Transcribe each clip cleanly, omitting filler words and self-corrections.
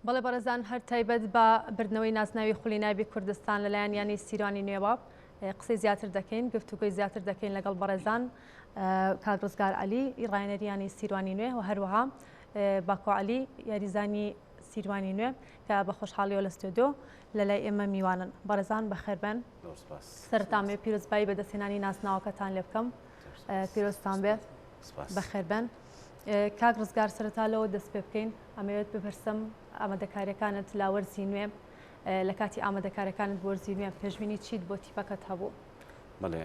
بەڵێ بەڕێزان هەر تایبەت بە بردنەوەی نازناوی خولی نایبی کوردستان لەلایەن یانەی سیروانی نوێوە قسەی زیاتر دەکەین گفتوگۆی زیاتر دەکەین لەگەڵ بەڕێزان کاک ڕزگار عەلی ڕاهێنەری یانەی سیروانی نوێ و هەروەها باکۆ عەلی یاریزانی سیروانی نوێ کە بە خۆشحاڵیەوە لە ستۆدیۆ لە لای ئێمە میوانن. بەڕێزان بەخێربێن. زۆر سپاس. سەرەتا مێ پیرۆزبایی بەدەستهێنانی نازناوەکەتان لێ بکەم. پیرۆزتان بێ. سپاس. بەخێربێن. کاک ڕزگار سەرەتا لەوە دەست پێ بکەین ئەمەوێت بپرسم ئامادەکاریەکانت لە وەرزی نوێ لە کاتی ئامادەکاریەکانت بۆ وەرزی نوێ پێشبینی چیت بۆ تیپەکەت هەبوو؟ بەڵێ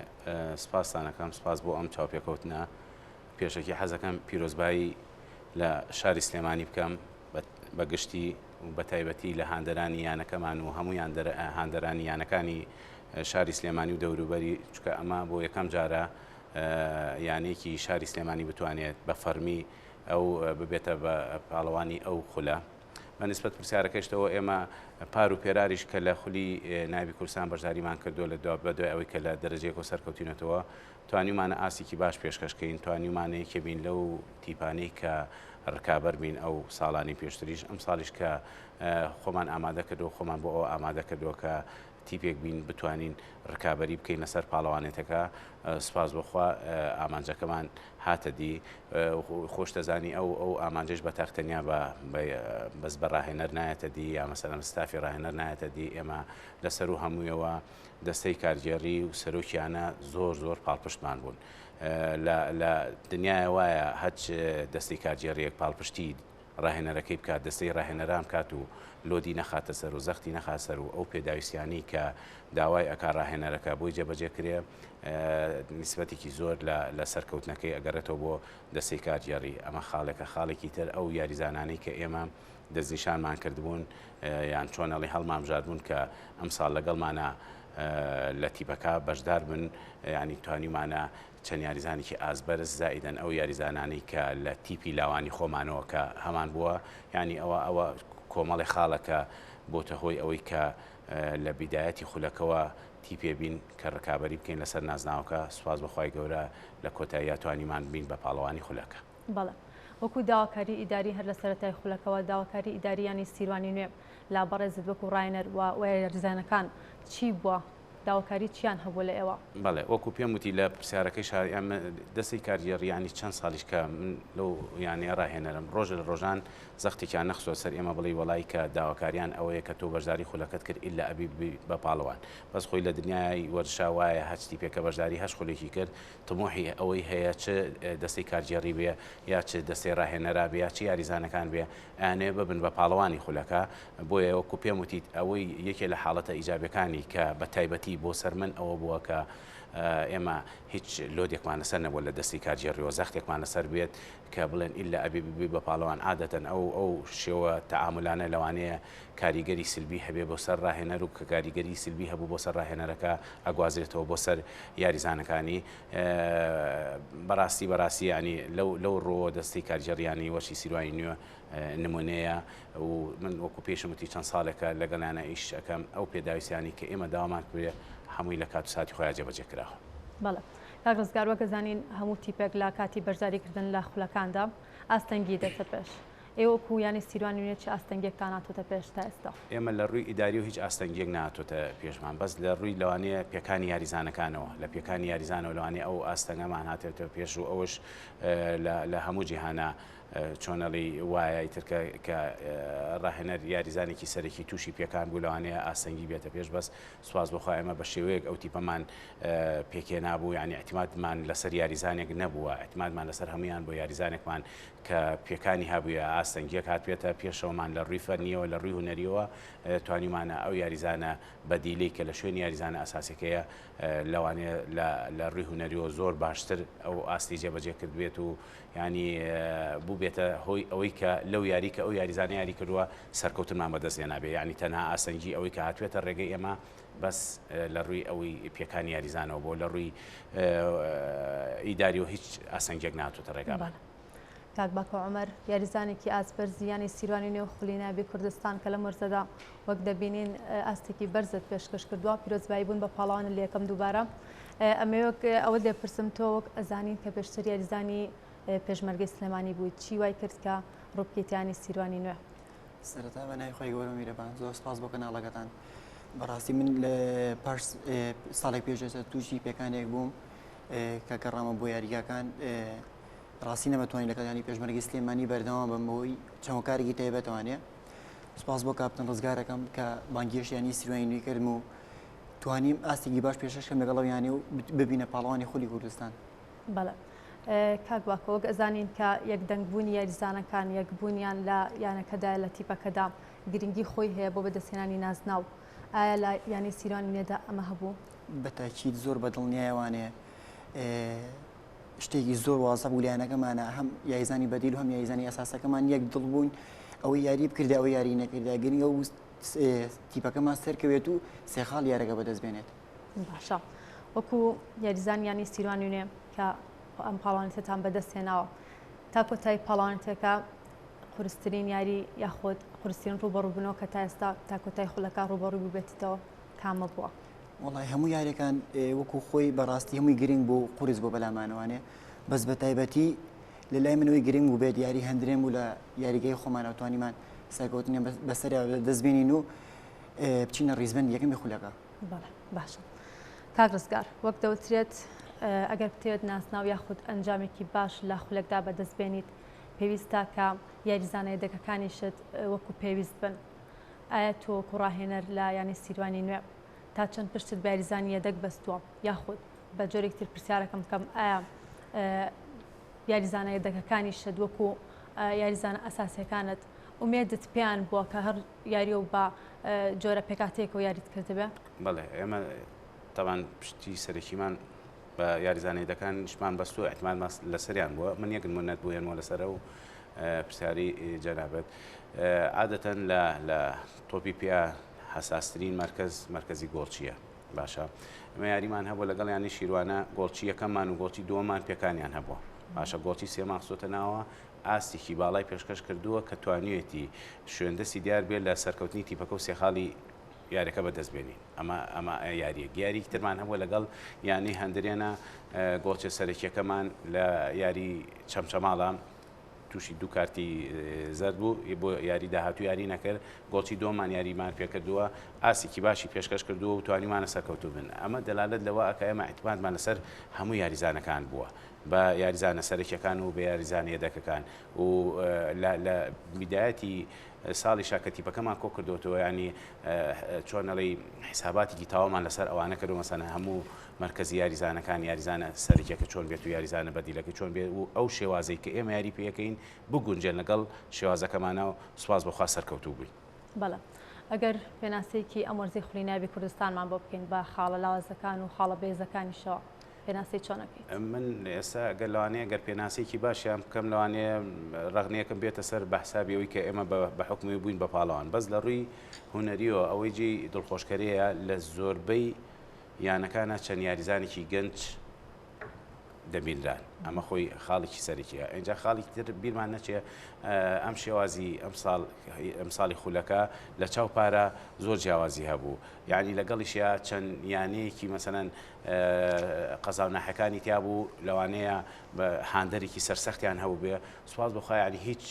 سپاستان ئەکەم سپاس بۆ ئەم چاوپێکەوتنە. پێشەکی حەزەکەم پیرۆزبایی لە شاری سلێمانی بکەم بە گشتی و بە تایبەتی لە هاندەرانی یانەکەمان و هەموو هاندەرانی یانەکانی شاری سلێمانی و دەوروبەری چکە ئەمە بۆ یەکەم جارە یانەیەکی شاری سلێمانی بتوانێت بە فەرمی ئەو ببێتە بە پاڵەوانی ئەو خولە. بە نسبەت پرسیارەکەشتەوە ئێمە پار و پێراریش کە لە خولی نایابی کوردستان بەشداریمان کردووە لە دوا بە دوای ئەوەی کە لە دەرەجەیەکەوە سەرکەوتینەتەوە توانیومانە ئاستێکی باش پێشکەش کەین توانیومانە یەکێ بین لەو تیپانەی کە ڕکابەر بین ئەو ساڵانی پێشتریش ئەم ساڵیش کە خۆمان ئامادە کردو خۆمان بۆ ئەوە ئامادە کردووە کە تیپێک بین بتوانین ڕکابەری بکەین لەسەر پاڵەوانێتەکە سوپاس بۆخوا ئامانجەکەمان هاتە دی خۆش دەزانی ئەو ئەو ئامانجش بە تاک تەنیا بە بەس بە ڕاهێنەر نایەتە دی یا مەسەلەن ستافی ڕاهێنەر نایەتە دی ئێمە لەسەر و هەموویەوە دەستەی کارگێڕی و سەرۆکیانە زۆر زۆر پاڵپشتمان بوون لە دنیاە وایە هەچ دەستی کارگێڕیەک پاڵپشتی ڕاهێنەرەکەی بکات، دەستەی ڕاهێنەران بکات و لۆدی نەخاتە سەر و زەختی نەخات سەر و ئەو پێداویستیانەی کە داوای ئەکا ڕاهێنەرەکە بۆی جێبەجێ کرێ نیسبەتێکی زۆر لە لە سەرکەوتنەکەی ئەگەڕێتەوە بۆ دەستەی کارگێڕی ئەمە خاڵێکە خاڵێکی تر ئەو یاریزانانەی کە ئێمە دەستنیشانمان کردبوون یان چۆن ئەڵێ هەڵمانبژاردبوون کە ئەمساڵ لەگەڵمانە لە تیپەکە بەشدار بن ینی توانیمانە چەند یاریزانێکی ئاست بەرز زائیدەن ئەو یاریزانانەی کە لە تیپی لاوانی خۆمانەوە کە هەمان بووە یانی ئەوە ئەوە کۆمەڵی خاڵە کە بۆتە هۆی ئەوەی کە لە بیدایەتی خولەکەوە تیپێ بین کە ڕکابەری بکەین لەسەر نازناوەکە سوپاس بۆ خوای گەورە لە کۆتاییا توانیمان بین بە پاڵەوانی خولەکە. بەڵێ وەکو داواکاری ئیداری هەر لە سەرەتای خولەکەوە داواکاری ئیداری یانەی سیروانی نوێ لا بەڕێزت وەکو ڕاهێنەر و یاریزانەکان چی بووە؟ داواکاری چیان هەبووە لە ئێوە؟ بەڵێ وەکو پێم وتی لە پرسیارەکەیشا ئێمە دەستەی کارگێڕی یانی چەند ساڵیش کە من لەو یانەیە ڕاهێنەرم ڕۆژ لە ڕۆژان زەختێکیان نەخستووە سەر ئێمە بڵێی وەڵای کە داواکاریان ئەوەیە کە تۆ بەشداری خولەکەت کرد ئیلا ئەبی ببی بە پاڵەوان بەس خۆی لە دنیای وەرزشا وایە هەچ تیپێک کە بەشداری هەچ خولێکی کرد تموحی ئەوەی هەیە چ دەستەی کارگێڕی بێ یا چ دەستەی ڕاهێنەرا بێ یا چ یاریزانەکان بێ ئەیانەوێ ببن بە پاڵەوانی خولەکە، بۆیە وەکو پێم وتیت ئەوەی یەکێ لە حاڵەتە ئیجابیەکانی کە بە تایبەتی بۆ سەر من ئەوە بووە کە ئێمە هیچ لۆدێکمان لەسەر نەبووە لە دەستی کارگێڕیەوە زەختێکمان لەسەر بێت کە بڵێن ئیلا ئەبێ ببی بە پاڵەوان عادەتەن ئەو ئەو شێوە تەعامولانە لەوانەیە کاریگەری سلبی هەبێ بۆ سەر ڕاهێنەر و کە کاریگەری سلبی هەبوو بۆ سەر ڕاهێنەرەکە ئەگوازرێتەوە بۆ سەر یاریزانەکانی بەڕاستی بەڕاستی یانی لەو لەو ڕووەوە دەستەی کارگێڕیانی وەرشی سیروانی نوێ نمونەیە و من وەکو پێشم وتی چەند ساڵێکە لەگەڵیانە ئیش ئەەکەم ئەو پێداویستیانی کە ئێمە داوامان کرێ هەمووی لە کات و ساتی خۆیان جێبەجێ کراوە. بەڵێ کاک ڕزگار وەک ئەزانین هەموو تیپێک لە کاتی بەشداریکردن لە خولەکاندا ئاستەنگی دێتە پێش. ئێوە وەکو یانەی سیروانی نوێ چ ئاستەنگیەکتان هاتۆتە پێش تا ئێستا؟ ئێمە لە ڕووی ئیداریەوە هیچ ئاستەنگیەک نەهاتۆتە پێشمان بەس لە ڕووی لەوانەیە پێکانی یاریزانەکانەوە لە پێکانی یاریزانەوە لەوانەیە ئەو ئاستەنگەمان هاتێتە پێش و ئەوەش لە هەموو جیهانا چۆنەڵی وایە ئیتر کە کە ڕاهێنەر یاریزانێکی سەرەکی تووشی پێکان بوو لەوانەیە ئاستەنگی بێتە پێش بەس سوپاس بۆ خوا ئێمە بە شێوەیەک ئەو تیپەمان پێکهێنابوو یانی ئیعتیمادمان لەسەر یاریزانێک نەبووە ئیعتیمادمان لەسەر هەموویان بۆ یاریزانێکمان کە پێکانی هەبوویە ئاستەنگیەک هاتبێتە پێشەوەمان لە ڕووی فەنیەوە لە ڕووی هونەریەوە توانیومانە ئەو یاریزانە بەدیلەی کە لە شوێنی یاریزانە ئەساسیەکەیە لەوانەیە لە ڕووی هونەریەوە زۆر باشتر ئەو ئاستی جێبەجێ کردبێت و ینی بووبێتە هۆی ئەوەی کە لەو یاری کە ئەو یاریزانە یاری کردووە سەرکەوتنمان بەدەست هێنابێ یعنی تەنها ئاستەنگی ئەوەی کە هاتوێتە ڕێگەی ئێمە بەس لە ڕووی ئەوەی پێکانی یاریزانەوە بۆ لە ڕووی ئیداریەوە هیچ ئاسەنگێک ناتوتە ڕێگامان. کاک باکۆ عومەر یاریزانێکی ئاست بەرزی یانەی سیروانی نێو خولی نایابی کوردستان کە لەم وەرزەدا وەک دەبینین ئاستێکی بەرزت پێشکەش کردووە پیرۆزبایی بوون بە پاڵەوانت لە یەکەم دووبارە ئەمەوێ وەک ئەوە لێپرسم تۆ وەک ئەزانین کە پێشتر یاریزانی پێشمەرگەی سلێمانی بوویت چی وای کرد کە ڕووبکەیتە یانەی سیروانی نوێ؟ سەرەتا بە ناوی خوای گەورە و میرەبان زۆر سپاس بۆ کەناڵەکەتان. بەڕاستی من لە پاش ساڵێک پێش ئێستا تووشی پێکانێک بووم کە گەڕامە بۆ یاریگاکان ڕاستی نەمەتوانی لەگەڵ یانی پێشمەرگی سلێمانی بەردەوام بم بەهۆی چەند هۆکارێکی تایبەتەوانێ سپاس بۆ کاپتن ڕزگارەکەم کە بانگێشت یانی سیروانی نوێی کردم و توانیم ئاستێکی باش پێشکەش کەم لەگەڵ ئەو یانەی و ببینە پاڵەوانی خولی کوردستان. بەڵێ کاک باکۆ وەک ئەزانین کە یەکدەنگ بوونی یاریزانەکان یەکبوونیان لە یانەکەدا لە تیپەکەدا گرنگی خۆی هەیە بۆ بەدەستهێنانی نازناو ئایا لە یانەی سیروانی نوێدا ئەمە هەبوو؟ بە تاکید زۆر بە دڵنیایەوانێ شتێکی زۆر وازح بوو لە یانەکەمانە هەم یاریزانی بەدیل و هەم یاریزانی ئەساسەکەمان یەک دڵ بوون ئەوەی یاری بکردە ئەوە یاری نەکردە گرنگە و تیپەکەمان سەرکەوێت و سێ خاڵ یارەکە بەدەست بێنێت. باشە وەکو یاریزان یانی سیروان نوێ کە ئەم پاڵانێتەتان بەدەست هێناوە تا کۆتایی پاڵانێتەکە قورسترین یاری یاخود قورسترین ڕوبەڕوبنەوە کە تا ئێستا تا کۆتای خولەکە ڕوبەڕوو بووبێتیتەوە کامە بووە؟ وەڵای هەموو یاریەکان وەکو خۆی بەڕاستی هەمووی گرنگ بوو قورس بۆ بەلامانەوانێ بەس بە تایبەتی لە لای منەوەی گرنگ بوو بێت یاری هەندرێن بوو لە یاریگەی خۆمانەوە توانیمان سەرکەوتنیان بەسەر دەست بێنین و بچینە ڕیزبەندی یەکەمی خولەکە. بەڵێ باشە کاک ڕزگار وەک دەوترێت ئەگەر بتەوێت ناسناو یاخود ئەنجامێکی باش لە خولەکدا بەدەست بێنیت پێویستە کە یاریزانە یەدەکەکانیشت وەکو پێویست بن ئایا تۆ وەکو ڕاهێنەر لە یانەی سیروانی نوێ تا چەند پشتت بە یاریزانی یەدەک بەستووە یاخود بە جۆرێک تر پرسیارەکەم بکەم ئایا یاریزانە یەدەکەکانیشت وەکو یاریزانە ئەساسیەکانت ئومێدت پێیان بووە کە هەر یاریە و بە جۆرە پێکاتەیەکەوە یاریت کردبێ؟ بەڵێ ئێمە تاوان پشتی سەرەکیمان بە یاریزانە یەدەکانیشمان بەستووە احتمالمان لەسەریان بووە من یەک نمونەت بۆ هێنمەوە لەسەر ئەو پرسیاری جەنابت عادەتەن لە لە تۆپی پێ حەساسترین مەرکەز مەرکەزی گۆڵچییە باشە ئەمە یاریمان هەبوو لەگەڵ یانی شیروانە گۆڵچی یەکەممان و گۆڵچی دووەممان پێکانیان هەبووە باشە گۆڵچی سێمان خستۆتە ناوە ئاستێکی باڵای پێشکەش کردووە کە توانیوێتی شوێندەستی دیار بێت لە سەرکەوتنی تیپەکە و سێ خاڵی یاریەکە بەدەست بێنین ئەمە ئەمە یاریەک یاریکی ترمان هەبووە لەگەڵ یانەی هەندرێنە گۆڵچە سەرەکیەکەمان لە یاری چەمچەماڵە تووشی دوو کارتی زەرد بوو بۆ یاری داهاتوو یاری نەکرد گۆڵچی دۆمان یاریمان پێکردووە ئاسێکی باشی پێشکەش کردووە و توانیمانە سەرکەوتوو بن ئەمە دەلالەت لەوە ئەکا ئێمە اعتمادمان لەسەر هەموو یاریزانەکان بووە بە یاریزانە سەرەکیەکان و بە یاریزانە یەدەکەکان و لە بیدایەتی ساڵیشا کە تیپەکەمان کۆ کردۆتەوە یانی چۆن ئەڵێی حیساباتێکی تەواومان لەسەر ئەوانە کردو مەسەلەن هەموو مەرکەزی یاریزانەکان یاریزانە سەرەکیەکە چۆن بێت و یاریزانە بەدیلەکە چۆن بێت و ئەو شێوازەی کە ئێمە یاری پێەکەین بگونجێن لەگەڵ شێوازەکەمانە و سوپاس بۆخوا سەرکەوتوو بووین. بەڵێ ئەگەر پێناسەیەکی ئەم وەرزەی خولی نایابی کوردستانمان بۆ بکەین بە خاڵە لاوازەکان و خاڵە بەهێزەکانیشەوە پێناسەی چۆن ئەکەیت؟ من ئێستا گەر لەوانەیە گەر پێناسەیەکی باشیان بکەم لەوانەیە ڕەخنەیەکم بێتە سەر بە حسابی ئەوەی کە ئێمە بە حوکمی بووین بە پاڵەوان بەس لە ڕووی هونەریەوە ئەوەی جێی دڵخۆشکەرەیە لە زۆربەی یانەکانە چەند یاریزانێکی گەنج دەبینران ئەمە خۆی خاڵێکی سەرەکیە ئینجا خاڵێکی تر بیرمان نەچێ ئەم شێوازی ئەمساڵ ئەمساڵی خولەکە لە چاو پارە زۆر جیاوازی هەبوو یعنی لەگەڵیشیا چەند یانەیەکی مەسەلەن قەزا و ناحیەکانی تیا بوو لەوانەیە هاندەرێکی سەرسەختیان هەبوو بێ سوپاس بۆ خوا یعنی هیچ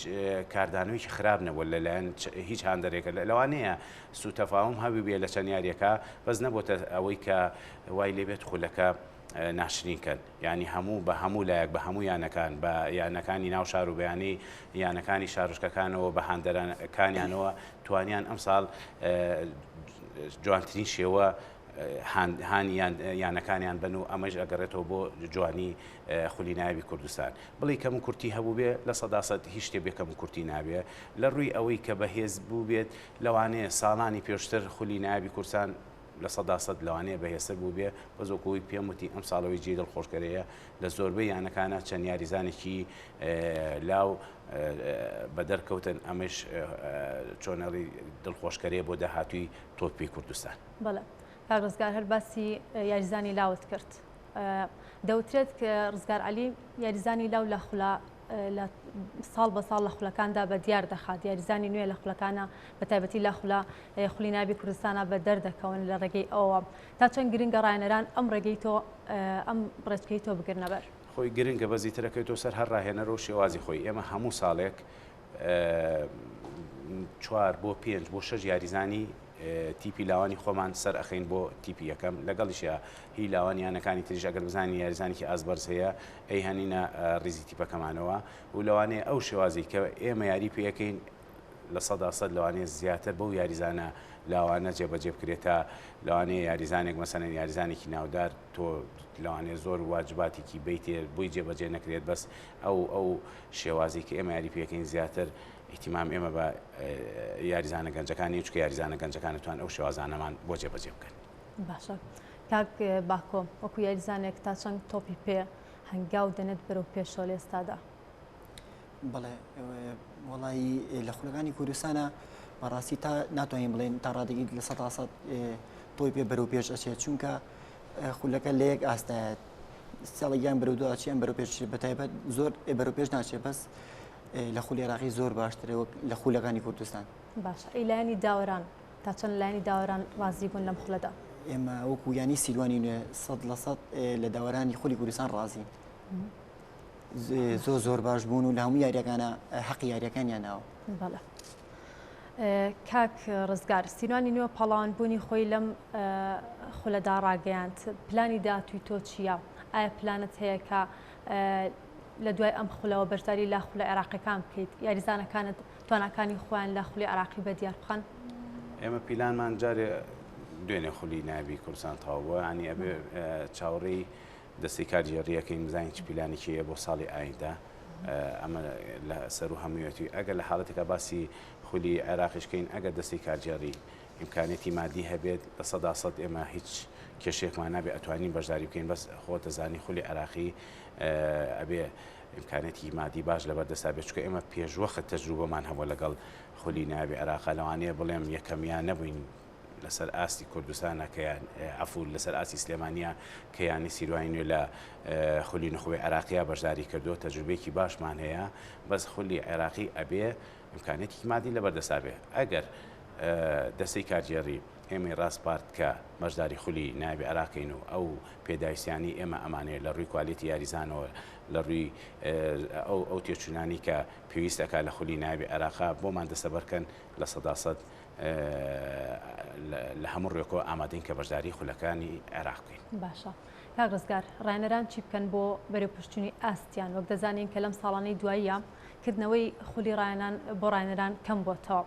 کاردانەوەیکی خراپ نەبووە لەلایەن هیچ هاندەرێکە لەوانەیە سوتەفاهم هەبوو بێ لە چەند یاریەکە بەس نەبووتە ئەوەی کە وای لێبێت خولەکە ناشرین کەن یعنی هەموو بە هەموو لایەک بە هەموو یانەکان بە یانەکانی ناو شار و بەیانی یانەکانی شارۆچکەکانەوە بە هاندەرەکانیانەوە توانیان ئەمساڵ جوانترین شێوە هانی یانەکانیان بن و ئەمەش ئەگەڕێتەوە بۆ جوانی خولی نایابی کوردستان بڵێ کەم و کورتی هەبوو بێ 100% هیچ شتێ بێ کەم و کورتی نابێ لە ڕووی ئەوەی کە بەهێز بوو بێت لەوانەیە ساڵانی پێشتر خولی نایابی کوردستان 100% لەوانەیە بەهێزتر بوو بێ بەس وەکو ئەوەی پێم وتی ئەم ساڵەوەی جێی دڵخۆشکەرەیە لە زۆربەی یانەکانە چەند یاریزانێکی لاو بەدەرکەوتن ئەمەش چۆنەڵی دڵخۆشکەرەیە بۆ داهاتووی تۆپی کوردستان. بەڵێ کاک ڕزگار هەر باسی یاریزانی لاوت کرد دەوترێت کە ڕزگار عەلی یاریزانی لاو لە خولا لە ساڵ بە ساڵ لە خولەکاندا بە دیار دەخات یاریزانی نوێ لە خولەکانە بە تایبەتی لە خولا خولی نابی کوردستانە بە دەردەکەون لە ڕێگەی ئەوە تا چەند گرنگە ڕاهێنەران ئەم ڕێگەی تۆ ئەم ڕێچکەی تۆ بگرنە بەر؟ خۆی گرنگە بەزیترەکەی تۆ سەر هەر ڕاهێنەر و شێوازی خۆی ئێمە هەموو ساڵێک. چوار بۆ پێنج بۆ شەش یاریزانی تیپی لاوانی خۆمان سەر ئەخەین بۆ تیپی یەکەم لەگەڵیشە هی لاوان یانەکانی تریش ئەگەر بزانین یاریزانێکی ئاست بەرز هەیە ئەیهەنینە ریزی تیپەکەمانەوە و لەوانەیە ئەو شێوازی کە ئێمە یاری پێەکەین 100% لەوانەیە زیاتر بەو یاریزانە لاوانە جێبەجێ بکرێت تا لەوانەیە یاریزانێک مەسەلەن یاریزانێکی ناودار تۆ لەوانەیە زۆر واجباتێکی بیتێ بۆی جێبەجێ نەکرێت بەس ئەو ئەو شێوازی کە ئێمە یاری پێەکەین زیاتر ئیهتیمام ئێمە بە یاریزانە گەنجەکانی چکە یاریزانە گەنجەکان توان ئەو شێوازانەمان بۆ جێبەجێ بکەن. باشە کاک باکۆ وەکو یاریزانێک تا چەند تۆپی پێ هەنگاو دەنێت بەرەو پێشەوە لە ئێستادا؟ بەڵێ وەڵایی لە خولەکانی کوردستانە بەڕاستی تا ناتوانین بڵێن تا ڕادگی 100% تۆی پێ بەرەو پێش ئەچێت چونکە خولەکە لە یەک ئاستایە ساڵێکیان بەرەو دو ئەچێن بەرەو پێش بە تایبەت زۆر بەرەو پێش ناچێت بەس لە خولی عێراقی زۆر باشترە وەک لە خولەکانی کوردستان. باشە ئەی لایەنی داوەران تا چەند لایەنی داوەران ڕازی بوون لەم خولەدا؟ ئێمە وەکو یانی سیروانی نوێ 100% لە داوەرانی خولی کوردستان ڕازین. زۆر زۆر باش بوون و لە هەموو یاریەکانە حەقی یاریەکانیان ناوە. بەڵێ. کاک ڕزگار سیروانی نوێ پاڵەوان بوونی خۆی لەم خولەدا ڕاگەیاند پلانی داهاتووی تۆ چییە؟ ئایا پلانت هەیە کە لە دوای ئەم خولەوە بەشداری لە خولە عێراقیەکان بکەیت یاریزانەکانت تواناکانی خۆیان لە خولی عێراقی بە دیار بخەن؟ ئێمە پیلانمان جارێ دوێنێ خولی نایابی کوردستان تەواو بووە ینی ئەبێ چاوەڕێی دەستەی کارگێڕییەکەین بزانین چ پیلانێکی هەیە بۆ ساڵی ئایندە ئەمە لە سەرو هەموویەتی ئەگەر لە حاڵەتێکا باسی خولی عێراقیش کەین ئەگەر دەستەی کارگێڕی ئیمکانیەتی مادی هەبێت 100% ئێمە هیچ کێشەیەکمان نابێت ئەتوانین بەشداری بکەین بەس خۆت دەزانی خولی عێراقی ئەبێ ئیمکانیەتی مادی باش لەبەر دەستا بێت چونکە ئێمە پێشوەخت تەجروبەمان هەبووە لەگەڵ خولی نایابی عێراقا لەوانەیە بڵێم یەکەمیان نەبووین لەسەر ئاستی کوردستانە کە عەفو لەسەر ئاستی سلێمانیە کە یانەی سیروانی نوێ لە خولی نخبەی عێراقیە بەشداری کردو تەجروبەیەکی باشمان هەیە بەس خولی عێراقی ئەبێ ئیمکانیەتێکی مادی لەبەر دەستا بێ ئەگەر دەستەی کارگێڕی ئێمەی ڕاسپارد کە بەشداری خولی نایابی عێراقین و ئەو پێداویستیانەی ئێمە ئەمانەیە لە ڕووی کوالێتی یاریزانەوە لە ڕووی ئەو ئەو تێچوونانی کە پێویست ئەکا لە خولی نایابی عێراقا بۆمان دەستەبەرکەن 100% لە هەموو ڕوێکەوە ئامادەین کە بەشداری خولەکانی عێراق بکەین. باشە کاک ڕزگار ڕاهێنەران چی بکەن بۆ بەرەوپێشچوونی ئاستیان وەک دەزانین کە لەم ساڵانەی دواییە کردنەوەی خولی ڕاهێنان بۆ ڕاهێنەران کەم بۆتەوە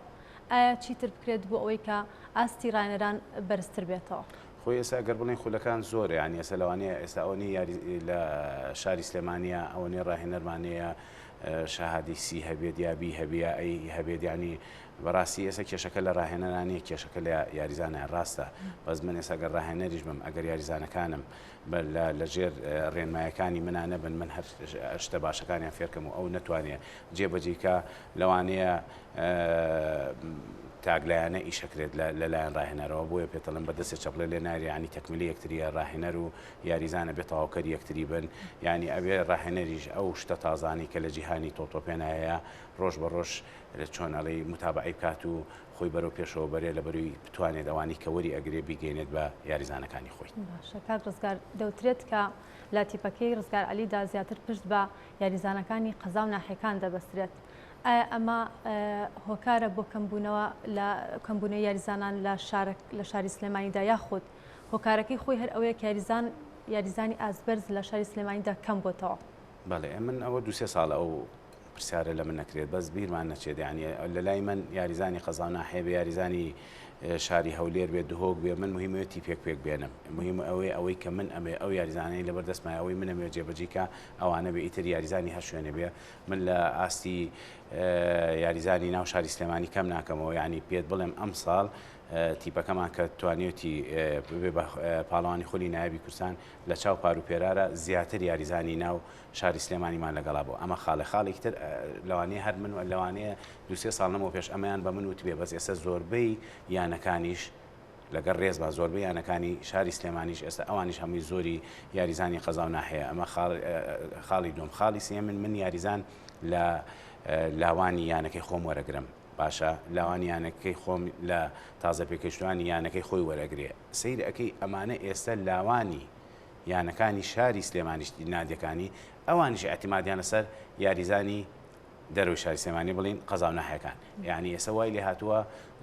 ئایا چیتر بکرێت بۆ ئەوەی کە ئاستی ڕاهێنەران بەرزتر بێتەوە؟ خۆی ئێستا گەر بڵێن خولەکان زۆرە یانی ئێستا لەوانەیە ئێستا ئەوەنەی یاری لە شاری سلێمانیە ئەوەنەی ڕاهێنەرمان هەیە شەهادەی سی هەبێت یا بی هەبێ یا ئەی هەبێت یانی بەڕاستی ئێستا کێشەکە لە ڕاهێنەران نییە کێشەکە لە یاریزانە ڕاستە بەس من ئێستا گەر ڕاهێنەریش بم ئەگەر یاریزانەکانم لە ژێر ڕێنمایەکانی منا نەبن من هەر شتە باشەکانیان فێرکەم و ئەو نەتوانێ جێبەجێکە لەوانەیە تاکلایەنە ئیشەکرێت لەلایەن ڕاهێنەرەوە بۆیە پێتەڵم بە دەستێ چەپڵێ لێ ناری ینی تەکملی یەکتریە ڕاهێنەر و یاریزانە بێ تەواوکەری یەکتری بن ینی ئەبێ ڕاهێنەریش ئەو شتە تازانی کە لە جیهانی تۆپتۆپێنایە ڕۆژ بە ڕۆژ چۆن ئەڵێی موتابەعەی بکات و خۆی بەرەو پێشەوە بەرێ لەبەروی بتوانێت ئەوانی کە وەری ئەگرێ بیگەینێت بە یاریزانەکانی خۆی. باشە کاک ڕزگار دەوترێت کە لە تیپەکەی ڕزگار عەلیدا زیاتر پشت بە یاریزانەکانی قەزا و ناحیەکان دەبەسترێت ئایا ئەمە هۆکارە بۆ کەمبوونەوە لە کەمبوونەوەی یاریزانان لە شارە لە شاری سلێمانیدا یاخود هۆکارەکەی خۆی هەر ئەوەیە کە یاریزان یاریزانی ئاستبەرز لە شاری سلێمانیدا کەم بۆتەوە؟ بەڵێ من ئەوە دوو سێ ساڵە ئەو پرسیارە لە من نەکرێت بەس بیرمان نەچێت یانی لە لای من یاریزانی قەزا و ناحیە بێ یاریزانی شاری هەولێر بێ دهۆک بێ من مهمەوە تیپێک پێک بێنم مهم ئەوەیە ئەوەی کە من ئەمێ ئەو یاریزانەی لەبەر دەستمای ئەوەی من ئەمێ جێبەجێ کە ئەوانە بێ ئیتر یاریزانی هەر شوێنێ بێ من لە ئاستی یاریزانی ناو شاری سلێمانی کەم ناکەمەوە یعنی پێت بڵێم ئەم ساڵ تیپەکەمان کە توانیوتی ببێ بە پاڵەوانی خولی نایابی کوردستان لە چاو پار و پێرارە زیاتر یاریزانی ناو شاری سلێمانیمان لەگەڵا بوو ئەمە خاڵێ خاڵێکی تر لەوانەیە هەر من لەوانەیە دوو سێ ساڵ لەمەوە پێش ئەمەیان بە من وتبێ بەس ئێستا زۆربەی یانەکانیش لەگەڵ ڕێزما زۆربەی یانەکانی شاری سلێمانیش ئێستا ئەوانیش هەمووی زۆری یاریزانی قەزا و ناحەیە ئەمە خاڵی دوم خاڵی سێ من من یاریزان لە لاوانی یانەکەی خۆم وەرەگرم باشە لاوانی یانەکەی خۆم لە تازە پێکەشتوانی یانەکەی خۆی وەرەگرێ سیر ئەەکەی ئەمانە ئێستا لاوانی یانەکانی شاری سلێمانیش نادیەکانی ئەوانیش ئیعتیمادیان لەسەر یاریزانی دەرەوەی شاری سلێمانی بڵین قەزا و ناحیەکان یعنی ئێستا وای لێ هاتووە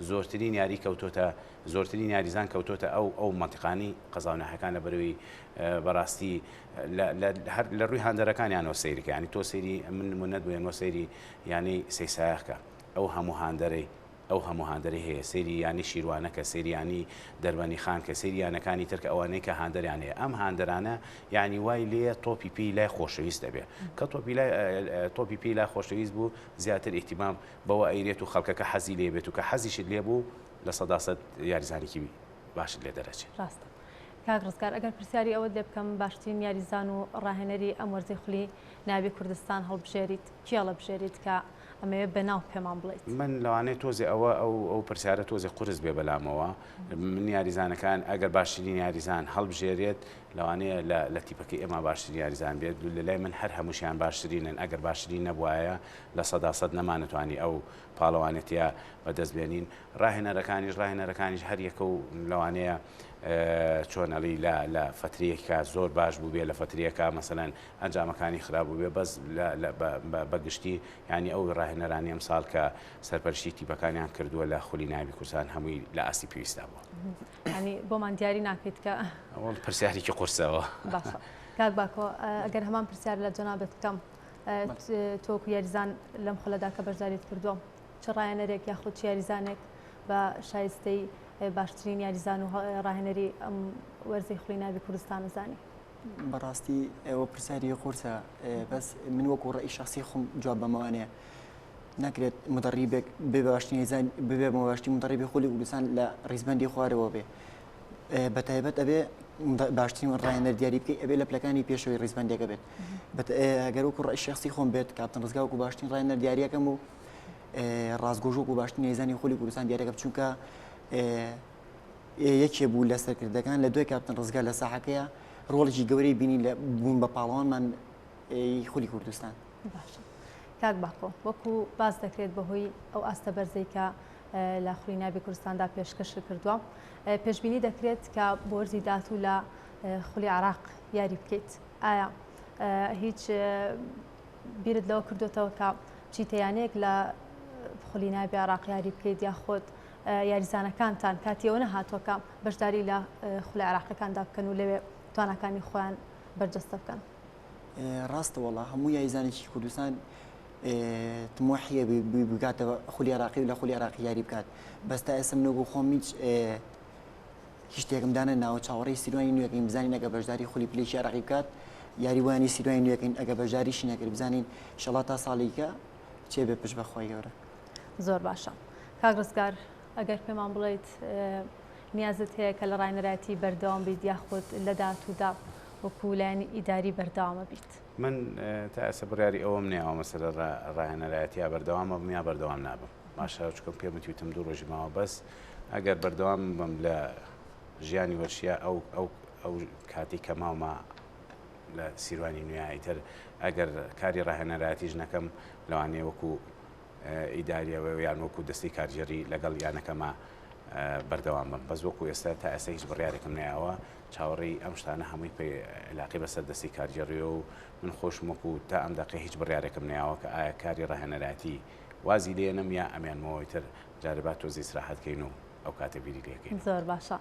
زۆرترین یاری کەوتۆتە زۆرترین یاریزان کەوتۆتە ئەو ئەو مەنتیقانی قەزا و ناحیەکان لە بەرەوەی بەڕاستی هەر لە ڕووی هاندەرەکانیانەوە سەیرکە ینی تۆ سەیری من نمونەت بۆ سەیری یانی سەیسایەخکە ئەو هەموو هاندەرەی ئەو هەموو هاندەرەی هەیە سەیری یانەی شیروانە کە سەیری یانەی دەربەنی خان کە سەیری یانەکانی تر کە ئەوانەی کە هاندەریان هەیە ئەم هاندەرانە یانی وای لێیە تۆپی پێی لای خۆشەویست دەبێ کە تۆپی لای تۆپی پێی لای خۆشەویست بوو زیاتر ئیهتیمام بەوە ئەیرێت و خەڵکەکە حەزی لێ بێت و کە حەزیشت لێ بوو 100% یاریزانێکی باشت لێ دەرەچێت. ڕاستە کاک ڕزگار ئەگەر پرسیاری ئەوەت لێ بکەم باشترین یاریزان و ڕاهێنەری ئەم وەرزەی خولی ناوی کوردستان هەڵبژێریت کێ هەڵەبژێریت کە ئەمەوێ بە ناو پێمان بڵێیت. من لەوانەیە تۆزێ ئەوە ئەو ئەو پرسیارە تۆزێ قورس بێ بەلامەوە من یاریزانەکان ئەگەر باشترین یاریزان هەڵبژێرێت لەوانەیە لە لە تیپەکەی ئێمە باشترین یاریزان بێت لە لای من هەر هەمووشیان باشترینن ئەگەر باشترین نەبوایە 100% نەمانەتوانی ئەو پاڵەوانێتیە بەدەست بێنین ڕاهێنەرەکانیش ڕاهێنەرەکانیش هەر یەکە و لەوانەیە چۆن ئەڵی لە لە فەترەیەکا زۆر باش بوو بێ لە فەترەیەکا مەسەلەن ئەنجامەکانی خراپ بوو بێ بەس بە گشتی یانی ئەو ڕاهێنەرانی ئەم ساڵ کە سەرپەرشتی تیپەکانیان کردووە لە خولی نایابی کوردستان هەمووی لە ئاستی پێویستدا بووە. ینی بۆمان دیاری ناکەیت کە ئەوە پرسیارێکی قورسەوە. باشە کاک باکۆ ئەگەر هەمان پرسیار لە جەنابت بکەم تۆکو یاریزان لەم خولەدا کە بەشداریت کردووە چ ڕاهێنەرێک یاخود چ یاریزانێک بە شایستەی باشترین یاریزان و ڕاهێنەری ئەم وەرزەی خولی ناوی کوردستان زانی؟ بەڕاستی ئەوە پرسیاری قورسە بەس من وەکو ڕێی شخصی خۆم جواب بەمەوانەیە ناکرێت مدەڕیبێک بێ باشترین یاریزان ببێ بە باشترین مدەڕیبی خولی کوردستان لە ڕیزبەندی خوارەوە بێ بە تایبەت ئەبێ باشترین ڕاهێنەر دیاری بکەی ئەبێ لە پلەکانی پێشەوەی ڕیزبەندێکە بێت ئەگەر وەکو ڕای شخصی خۆم بێت کاپتن ڕزگا وەکو باشترین ڕاهێنەر دیاریەکەم و ڕاستگۆژ وەکو باشترین یاریزانی خولی کوردستان دیارەکەم چونکە یەکێ بوو لە سەرکردەکان لە دوای کاپتن ڕزگار لە ساحەکەیە ڕۆڵێکی گەورەی بینی لە بوون بە پاڵەوانمان خولی کوردستان. باشە کاک باکۆ وەکو باس دەکرێت بەهۆی ئەو ئاستە بەرزەی کە لە خولی نابی کوردستاندا پێشکەش کردووە پێشبینی دەکرێت کە بۆ وەرزی داهاتوو لە خولی عراق یاری بکەیت ئایا هیچ بیرت لەوە کردوتەوە کە بچیتە یانەیەک لە خولی نابی عراق یاری بکەیت یاخود یاریزانەکانتان کاتی ئەوە نەهاتووە کە بەشداری لە خولە عێراقیەکاندا بکەن و لەوێ تواناکانی خۆیان بەرجەستە بکەن؟ ڕاستە وەڵا هەموو یاریزانێکی کوردستان تموحیە بگاتە خولی عراقی و لە خولی عراقی یاری بکات بەس تا ئێستا من وەکو خۆم هیچ هیچ شتێکم دانە ناوە چاوەڕێی سیروانی نوێکەین بزانین ئەگە بەشداری خولی پلێکی عراقی بکات یاری وانی سیروانی نوێکەین ئەگە بەشداریشی نەکرد بزانین ئینشەڵا تا ساڵیکە چێ بێ پشت بەخوای گەورە. زۆر باشە کاک ڕزگار ئەگەر پێمان بڵیت نیازت هەیە کە لە ڕاهێنەرایەتی بەردەوام بیت یاخود لە داهاتوودا وەکو لایەنی ئیداری بەردەوامە بیت؟ من تا ئێستا بڕیاری ئەوەم نەیاوە مەسەلە ڕاهێنەرایەتیا بەردەوامە بم یا بەردەوام نابم باشە چکم پێم وتم دوو ڕۆژی ماوە بەس ئەگەر بەردەوام بم لە ژیانی وەرشیا ئەو ئەو ئەو کاتی کە ماومە لە سیروانی نوێ ئیتر ئەگەر کاری ڕاهێنەرایەتیش نەکەم لەوانەیە وەکو ئیداریەوە یان وەکو دەستەی کارگێڕی لەگەڵ یانەکەما بەردەوام بم بەس وەکو ئێستا تا ئێستا هیچ بڕیارێکم نەیاوە چاوەڕێی ئەم شتانە هەمووی پێ علاقی بەسەر دەستی کارگێڕیەوە و من خۆشم وەکو تا ئەم دەقەی هیچ بڕیارێکم نەیاوە کە ئایا کاری ڕاهێنەرایەتی وازی لێنم یا ئەمێنمەوە ئیتر جارێ با تۆزێ ئیسراحەت کەین و ئەو کاتە بیری لێکەین. زۆر باشە.